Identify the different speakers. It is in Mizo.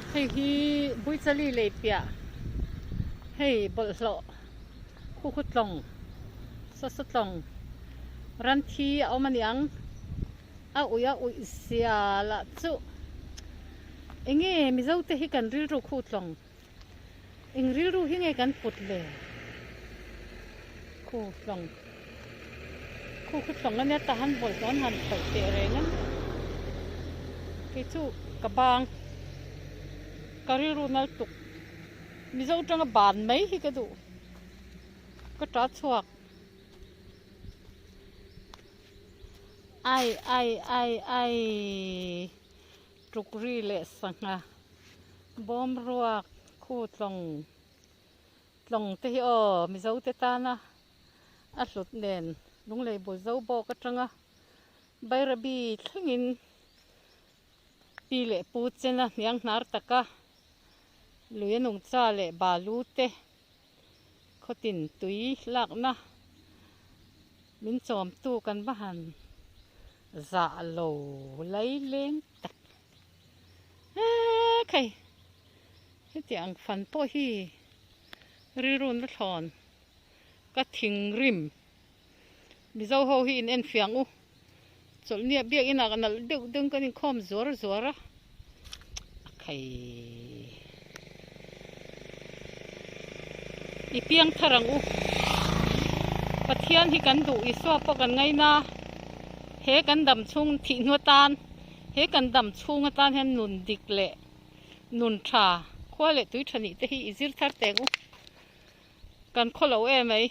Speaker 1: Hei hi Buichali lei piah hei bawlhhlawh khu khu tlawng saw saw tlawng ran thi a awm a ni ang a ui a uih zia lah chu eng nge Mizo te hi kan rilru khu tlawng eng rilru hi nge kan put le khu tlawng khu khu tlawng ania tah han bawlhhlawh an han khawih teh reng a kei chu ka bang ka rilru nal tuk Mizo tanga ban mai hi ka duh ka ta chhuak ai ai ai ai tukri leh sangha bawm ruak khu tlawng tlawng te hi aw Mizo te tana a hlut nen lunglei bul zo bawk atanga Bairabi thlengin pi leh pu chena hniang hnar taka lui a nungcha leh balu te khawtin tui lakna min chawmtu kan va han zah lo lai leng tak eee khai hetiang fan pawh hi rilru na thlawn ka thinrim Mizo ho hi in en fiang u. Chawlhnia biakinn ah ka nalh deuh deuh kan inkhawm zuar zuar a. A khai. I piang thar ang u. Pathian hi kan duh Isua pawh kan ngaina. He kan dam chhung thih hnu atan he kan dam chhung atan hian nun dik leh nun tha khua leh tui tha nih te hi i zir thar teh ang u. Kan khaw lo em mai.